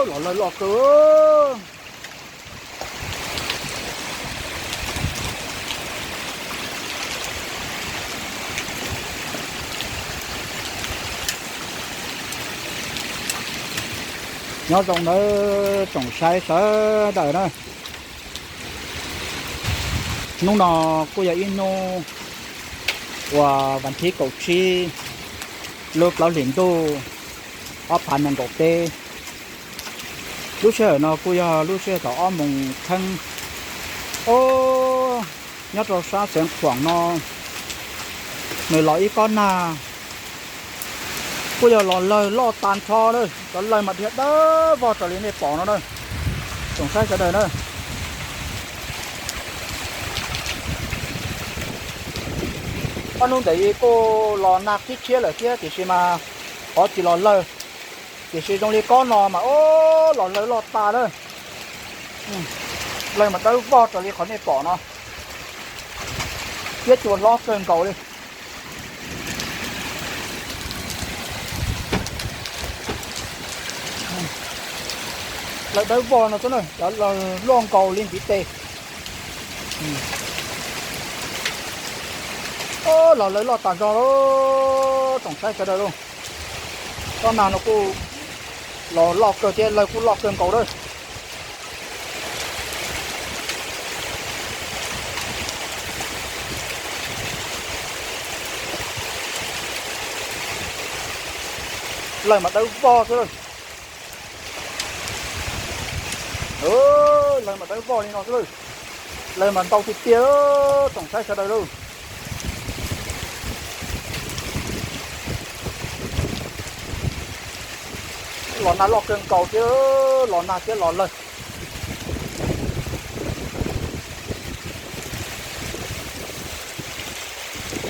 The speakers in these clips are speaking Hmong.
Los lawg loj kawg. Nyob zoo nawb tsoom saib sawv daws na. Hnub no kuj yog ib hnub uas vas thib kaum tsib lub plaub hlis ntuj ob phav nees nkaum peb. Lub sij hawm no kuj yog lub sij hawm thaum ob moos txheeb. Ob, nyob rau sab Xeev Khuam no nws los ib kob nag, kuj yog los lawg loj tag nrho na, cov lawg mas dhia dawb vog raws li nej pom no na, tsoom saib sawv daws na. Ob hnub ntawd kuj los nag qhib tshiab lawm thiab tiam sis mas qhov tsis los lawg, tiam sis zoo li kob no mas ob los lawg loj tas na. Lawg mas dawb vog raws li qhov nej pom no, thiab cua hlob kawg nkaus li. Lawg dawb vog no xwb na, cov lawg loj nkaus li ntiv tes. Ob los lawg loj tas zog lauj, tsoom saib sawv daws lauj. Kob nag no kuj los loj kawg thiab lawg kuj loj kawg nkaus lawm. Lawg mas dawb vog xwb lawm. Lawg mas dawb vog li no xwb lawm. Lawg mas ntau tiag tiag, tsoom saib sawv daws lauj. Los nag loj kawg nkaus thiab, los nag thiab los lawg.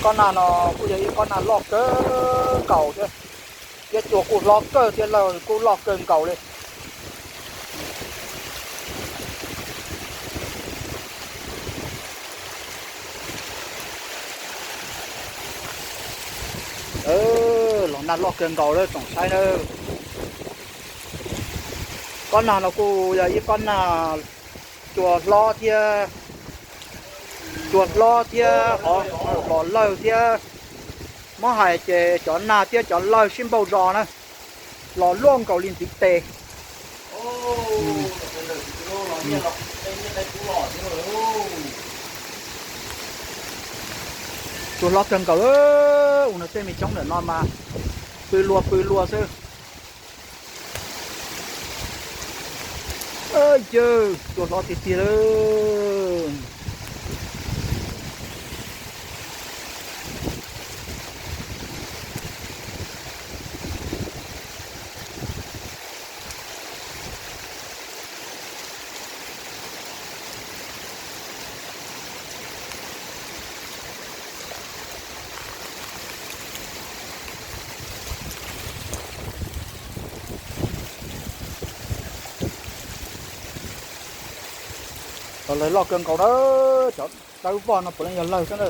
Kob nag no kuj yog ib kob nag loj kawg nkaus thiab, thiab cua kuj hlob kawg thiab lawg kuj loj kawg nkaus li. Los nag loj kawg nkaus lawm tsoom saib na. Kob nag no kuj yog ib kob nag cua hlob thiab, cua hlob thiab hov los lawg thiab. Muab hais ces cov nag thiab cov lawg sib npaug zos na, los luaj nkaus li ntiv tes. Cua hlob kawg nkaus, ua no tej me xyoob ntawm no mas pw luag pw luag xwb. Yawg, cua hlob tiag tiag lawm. Cov lawg loj kawg nkaus na, cov dawb vog no puav leej yog lawg xwb na.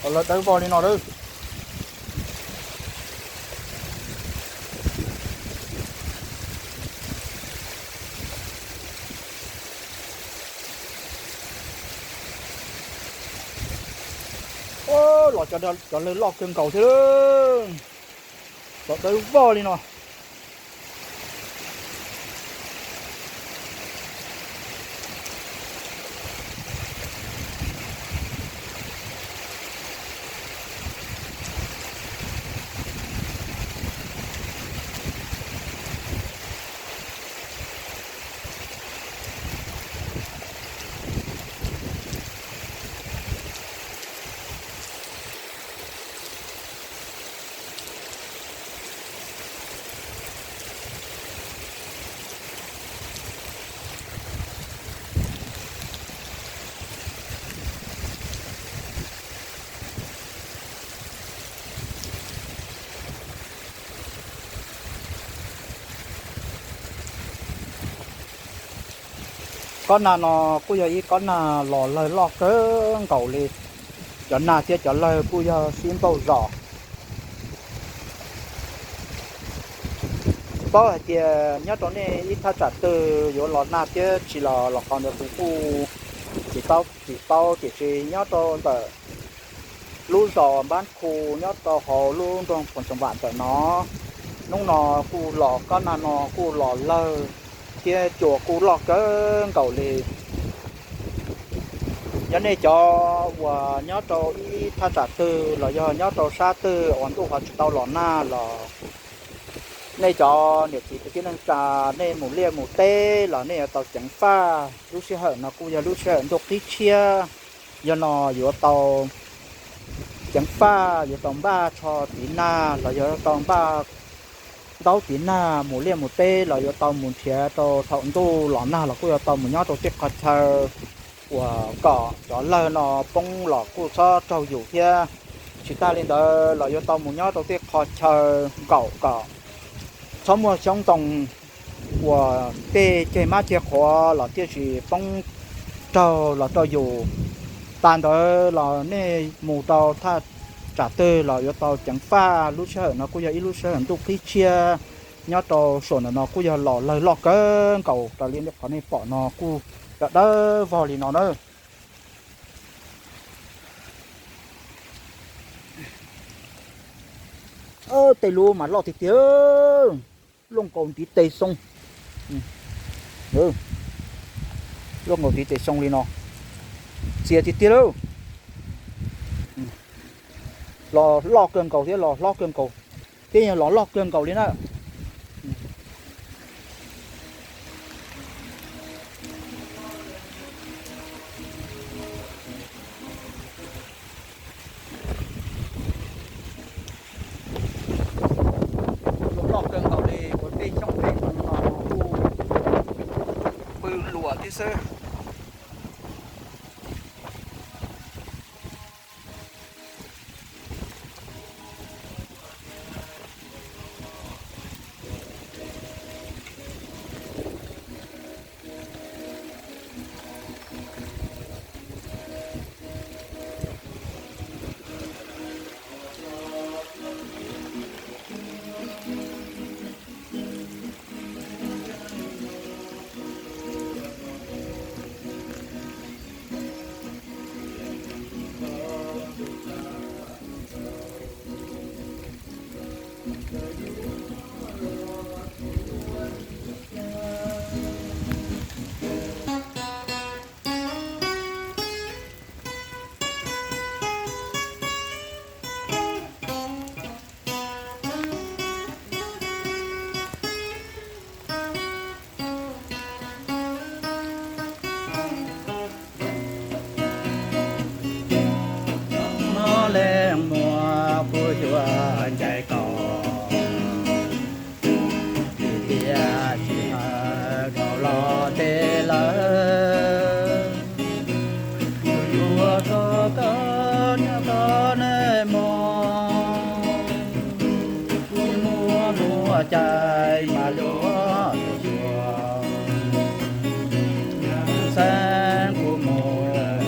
Cov lawg dawb vog li no lawm. Los cov lawg loj kawg nkaus thiab, cov dawb vog li no. Kob nag no kuj yog ib kob nag los lawg loj kawg nkaus li. Cov nag thiab cov lawg kuj yog sib npauj zos. Tsis paub hais tias nyob rau nej ib thaj tsam twg yuav los nag thiab tsis los, los qhov ntawd kuv kuj tsis paub, tsis paub, tiam sis nyob rau ntawm lub zos Npab Khu nyob rau hauv lub nroog Phoos Xyoos Vam ntawm no, hnub no kuj los, kob nag no kuj los lawg thiab cua kuj loj kawg nkaus li. Yog nej cov uas nyob rau ib thaj tsam twg los yog nyob rau sab twg uas ntuj ho tsis tau los nag los, nej cov niam txiv kwv tij neej tsa, nej mus liaj mus teb los nej yuav tau ceev faj. Lub sij hawm no kuj yog lub sij hawm ntuj qib tshiab, yog no yuav tau ceev faj, yuav tau npaj tsho tiv nag los yog tau npaj ntaub tiv nag, mus liaj mus teb los yuav tau mus nrhiav rau thaum ntuj los nag los kuj yuav tau mus nyob rau tej qhov chaw uas kom cov lawg no poob los kuj txhob raug yus thiab. Tsis tag li ntawd los yuav tau mus nyob rau tej qhov chaw nkaum kom txhob muaj xyoob ntoo uas tej ceg mab ceg qhuav los thiaj tsis poob raug los rau yus. Tas ntawd los nej mus rau thaj tsam twg los yuav tau ceev faj. Lub sij hawm no kuj yog ib lub sij hawm ntuj qib tshiab, nyob rau saum ntawm no kuj yog los lawg loj kawg nkaus raws li qhov nej pom no kuj dawb dawb vog li no na. Tej lub mas loj tiag tiag, luaj nkaus ntiv tes xoo, luaj nkaus ntiv tes xoo li no, txias tiag tiag lauj. Los loj kawg nkaus thiab los hlob kawg nkaus, thiab yog los loj kawg nkaus li na. Los loj kawg nkaus li, kuv tej xyoob tej ntoo no kuj pw luam thiab xwb. Mob leej muag kuj yuav ncaim kaum, tiam sis tsis hawm kaum los tej lawm. Kuv yuav koj, koj nyob koj neej mog, tsis muaj muaj cai mas yuav tus yuav, xeeb kuv mus lawm.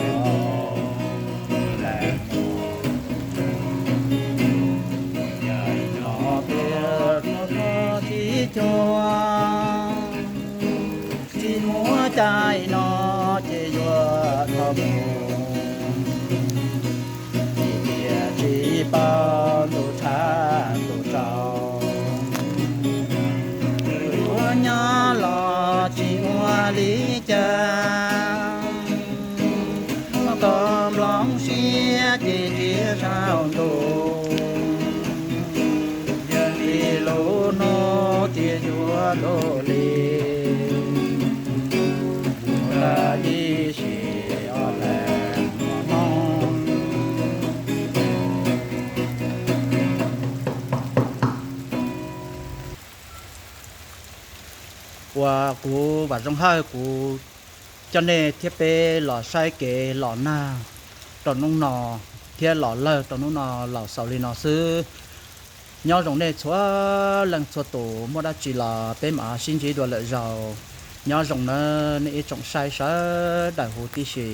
Cai no peb tsis cuag, tsis muaj cai no ces yuav tau mus, vim tias tsis paub ntuj tshav ntuj tsaus, yuav nyob los tsis ua li cas. Koj nplooj siab ces ntsiag saum ntuj, yog li lub hnub tias yuav luag li, ua ib sim ob leeg muaj hmoo. Uas kuv Vam Zoo Hawj kuv coj nej thiab peb los saib kev los nag rau hnub no thiab los lawg rau hnub no los xaus li no xwb. Nyob zoo nej txhua leej txhua tus, muaj dab tsi los peb mam sib ntsib dua lwm zaus. Nyob zoo nawb nej ib tsoom saib sawv daws huv tib si.